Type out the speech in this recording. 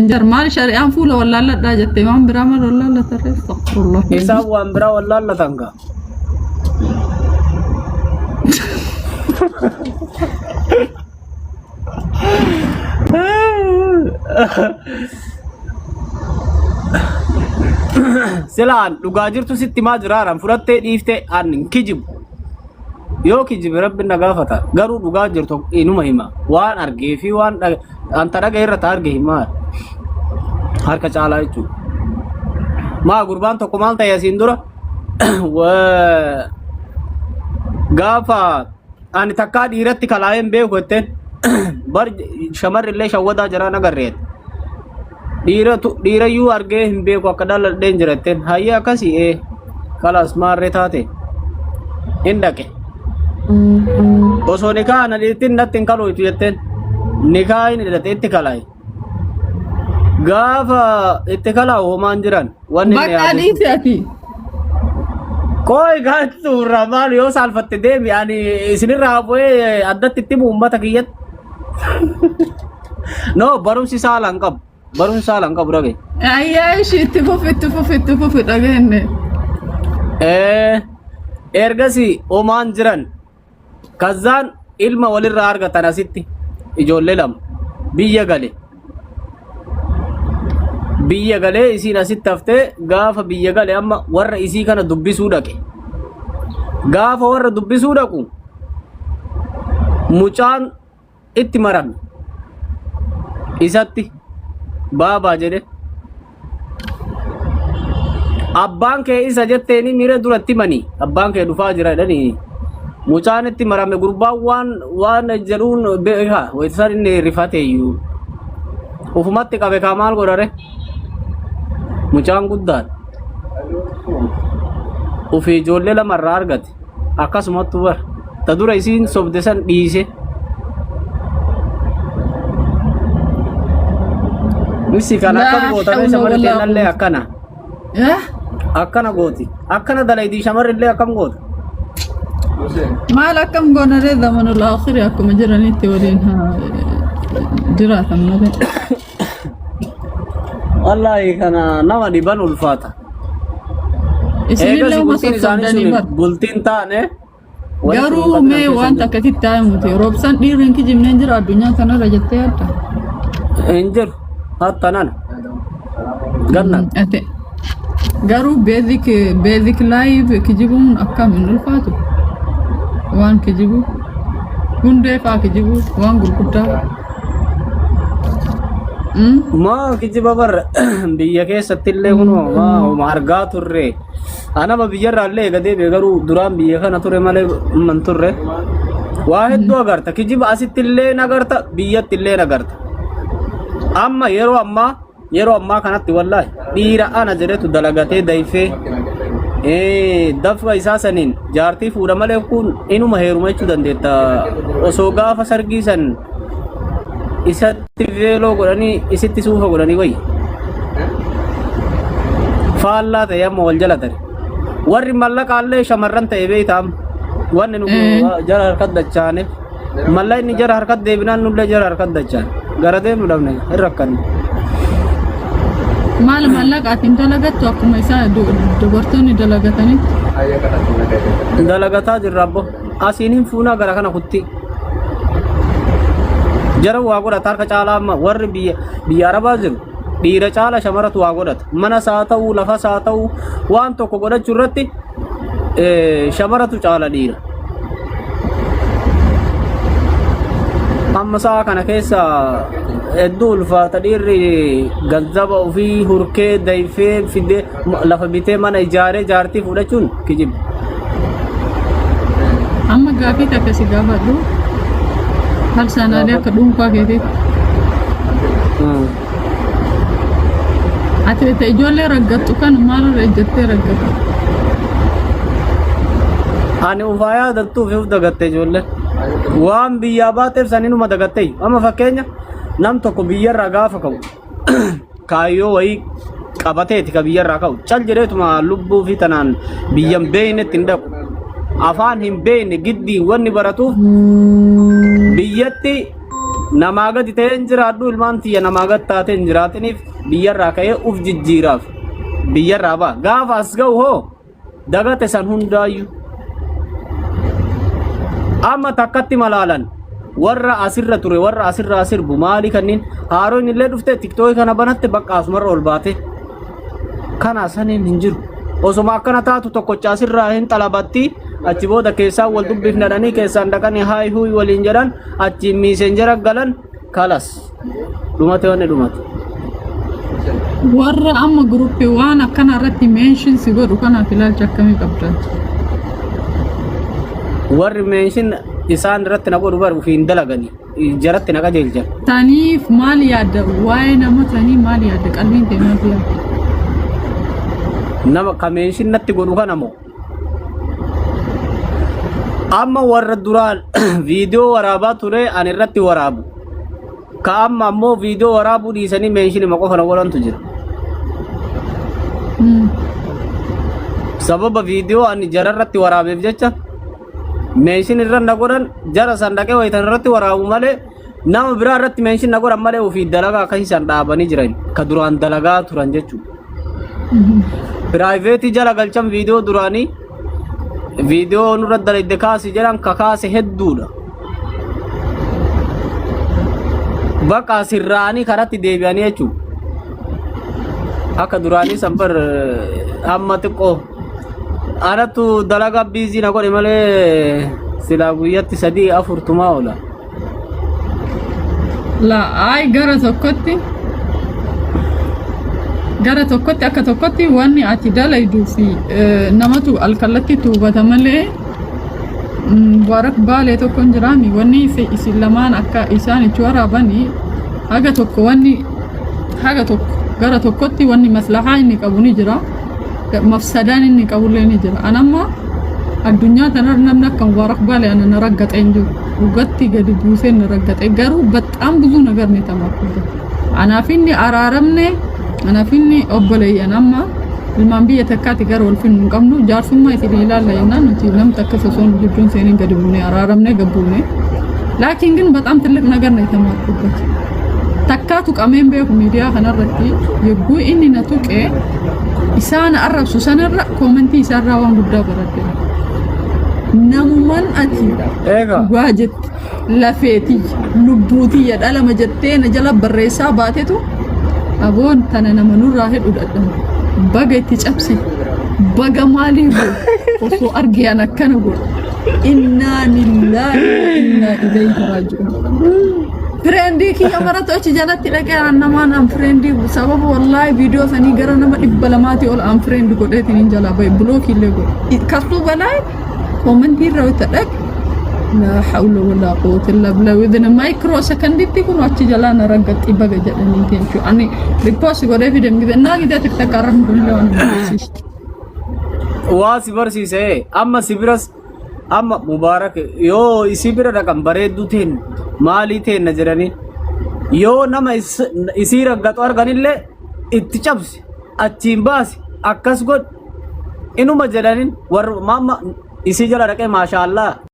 Jar maal shari'aan fuula wallaalladhaa jettee waan biraa maal wallaallatarree astaghfirullah. Isaan waan biraa wallaallatan gaa. Silaan dhugaa jirtu sitti maa jiraaran fudhattee dhiiftee an hin kijibu. Yoo kijibe rabbi na gaafata garuu dhugaa jirtu inuma hima waan argee fi waan anta dhaga irra ta arge himaa harka caalaa jechuudha. Maa gurbaan tokko maal ta'e asiin dura gaafa ani takkaa dhiiratti kalaa'ee hin beeku jetteen bar shamarri illee shawwadaa jiraan agarreet. Dhiirayyuu argee hin beeku akka dhaladheen jira jetteen hayyee akkasii ee kalaas maarree taate hin dhaqe. Osoo nikaa na dhiirtiin natti hin kalooytu jetteen nikaa hin hidhate itti kalaaye. Gaafa itti kalaa'u homaan jiran wanni inni Bakka yaade sun. dhiisi ati. Kooy gaachuu irraa maal yoo saalfatte deemi ani isinirraa bu'ee addatti itti himu uummata kiyyatti. No barumsi saala hin qabu. Barumsi saala hin qabu dhagaye. Ayyaa ishii itti fufi itti fufi itti fufi dhageenye. Ergasii homaan jiran Kazzaan ilma walirraa argatan asitti ijoollee lama biyya gale. Biyya galee isiin asitti haftee gaafa biyya gale amma warra isii kana dubbisuu dhaqe. Gaafa warra dubbisuu dhaqu mucaan itti marame isatti baabaa jedhe abbaan kee isa jetteeni miira duratti mani abbaan kee dhufaa jira jedhanii mucaan itti marame gurbaan waan waan jedhuun beeka wayita inni rifate iyyuu ufumatti qabe kaa maal godhare mucaan guddaadha ufii ijoollee lama irraa argate Akkasumattu bar ta dura isiin sobde san dhiise. Misi kan akkam Laa goota mee hawla shamarri walaa teennallee quwwata. akkana. Eh? Akkana gooti. Akkana dalaydii shamarri illee akkam goota. Maal akkam goona ree zamanul aakhiri akkuma jiranitti waliin haa jiraatan malee. Wallaahi kana nama dhiban ulfaata. Isinillee Eegas uma bultiin isaanii sossobdanii sun bar. bultiin taane walitti Garuu mufatina mee keessa waan hin jiru. takka sitti haa himuti. Roobsan dhiirri hin kijibneen jira addunyaa kanarra jettee yaadda. Hin jiru. Hatta nana. Ganna. Ate garuu basic basic life kijibuun akkam hin ulfaatu. Waan kijibu hundee faa kijibu waan gurguddaa. Maa kijiba bar biyya keessatti illee kunoo maa homa argaa turre. Anama biyyarraa illee eega deebi'e garuu duraan biyya kana ture malee amma hin turre. Waa hedduu agarta. Kijiba asitti illee agarta biyyatti illee agarta. Amma yeroo ammaa Yeroo ammaa kanatti wallaahi dhiira ana jedhetu dalagatee dayfee dafqa isaa saniin jaartii fuudha malee kun inuma heeruma jechuu dandeetta. Osoo gaafa sargii san isatti veeloo godhanii isitti suufa godhanii wayya. Faallaa ta'e amma wal jala tare. Warri mallaqaallee shamarran ta'e beektaa amma. Wanni nu jara harkatti dachaaneef. Mallaqni jara harkatti deebinaan nullee jara harkatti dachaan. Gara deemnu dhabne hin rakkanne. Maal maallaqa ati hin dalagattu akkuma isaa dubartoonni dalagatanitti. Dalagataa jirra abbo. Asiin hin fuunaa gara kana kutti. Jara waa godhata harka caalaa amma warri biyya biyya Arabaa jiru dhiira caala shamaratu waa godhata. Manas haa ta'u lafas haa ta'u waan tokko godhachuu irratti Shamaratu caala dhiira. Amma sa'a kana keessa hedduu ulfaata dhiirri ganzaba ofii hurkee dayfee fidee lafa bitee mana ijaaree jaartii fudhachuun kijiba. Amma gaafii takka si gaafadhu. Halsaanaalee akka dhuunfaa keetiitti. Ati ta ijoollee raggattu kan maalirra ejjattee raggatta? Ani ufaa yaadattuuf of dagatte ijoollee. Waan biyyaa baateef saninuma dagatte. Amma fakkeenya nam tokko biyyarraa gaafa ka'u kaayyoo wayii qabateeti ka biyyarraa ka'u. Cal jedheetuma lubbuu fi tanaan biyyan beeynetti hin dhaqu. Afaan hin beeyne giddii wanni baratuuf biyyatti Namaa gadi ta'ee hin jiraadhu, ilmaan tiyya namaa gad taatee hin jiraatiniif biyyarraa ka'ee uf jijjiiraaf biyyarraa ba'a. Gaafa as ga'u hoo dagate san hundaayyuu. Amma takkatti malaalan warra asirra ture, warra asirraa sirbu maali, kanneen haaroon illee dhufte TikTokii kana banatte, bakka asumarra ol baate kana saniin hin jiru. Osoma akkana taatu tokkocha asirraa hin xalabatti, achi booda keessaan wal dubbifnadhanii, keessaan dhaqanii haay huuy waliin jedhan, achi Messengera galan, kalas dhumate, wanni dhumate. Warra amma groupii waan akkana irratti mention si godhu kanaaf ilaalcha akkamii qabda? Warri mention isaan irratti na godhu bar ofiin dalaganii jaratti na qajeelchan. Taniif maal yaadda? Waa'ee nama tanii maal yaadda? Qalbiin tee maal yaadda? Nama ka mention natti godhu kana moo, amma warra duraan viidiyoo waraabaa ture ani irratti waraabu, ka amma ammoo viidiyoo waraabuu dhiisanii mentionima qofa na godhantu jira. Sababa viidiyoo ani jara irratti waraabeef jecha mention irra na godhan. Jara san dhaqee wayitan irratti waraabu malee, nama biraa irratti mention na godhan malee, ofii dalagaa akkasii san dhaabanii jiran, ka duraan dalagaa turan jechuudha. Privateii jala galchan, viidiyoo duraanii viidiyoo nurra dalagde kaasi jedhan, ka kaase hedduudha. Bakka sirraanii karatti deebi'anii jechuudha. Akka duraanii san bar amma xiqqoo anattu dalagaa busy na godhe malee, silaa guyyatti sadii afur tumaa oola. La ay, gara tokkotti akka tokkotti wanni ati dalayduu fi namatu alkallattiitti hubata malee, Mubaarak Baalee tokko hin jiraami, wanni isin lamaan akka isaan itti waraabanii haga tokko, wanni haga tokko gara tokkotti wanni maslahaa inni qabu ni jira, mafsadaan inni qabullee ni jira. Anamma addunyaa tanarra namni akka Mubaarak Baalee ana na raggaxee hin jiru, dhugatti gadi buusee na raggaxe. Garuu በጣም ብዙ ነገር ነው የተማርኩበት። Anaaf inni araaramne, anaaf inni obboleeyyan, amma ilmaan biyya takkaati, gara wal finnu hin qabnu. Jaarsummaa isin ilaalla jennaan, nuti namni akkas osoo nu jidduun seeniin gadi buune araaramne gabbuune. Laakiin ግን በጣም ትልቅ ነገር ነው የተማርኩበት። Takkaa tuqameen beeku miidiyaa kanarratti. Yogguu inni na tuqe, isaan arrabsu sanarra commentii isaarraa waan guddaa baradhe. Namuman ati Eega. dhugaa jette, lafeetii lubbuutiyya dhalama jettee na jala barreessaa baatetu, aboon tana nama nurraa hidhu dadhabe, baga itti cabsi, baga maalii godhu, osoo argee an akkana godhu. Innaa lillaahi wa innaa ilayhi raaji'uun. Friendii kiyya maratu achi jalatti dhaqee an namaan unfriendii, sababa wallaahi viidiyoo sanii gara nama 200tii ol unfriend godheetiin hin jalaa bahe, blockii illee godhe. Kasuu balaa commentii irra wayita dhaqe, laa hawla walaa quwwata illaa billah, within a micro seconditti kun achi jalaa na raggaxxi baga jedhanii jechuudha. Ani repost godhee fide miti naa gidee tiktok arrabni kunillee waan na barsiisu. Waa si barsiise. Amma si biras, amma Mubaarak yoo isii bira dhaqan bareedduu teen maalii teenna jedhanii, yoo nama isii raggaxu arganillee itti cabsi, achiin baasi, akkas godhi inuma jedhaniin. Warra maamma isii jala dhaqee maashaallaa.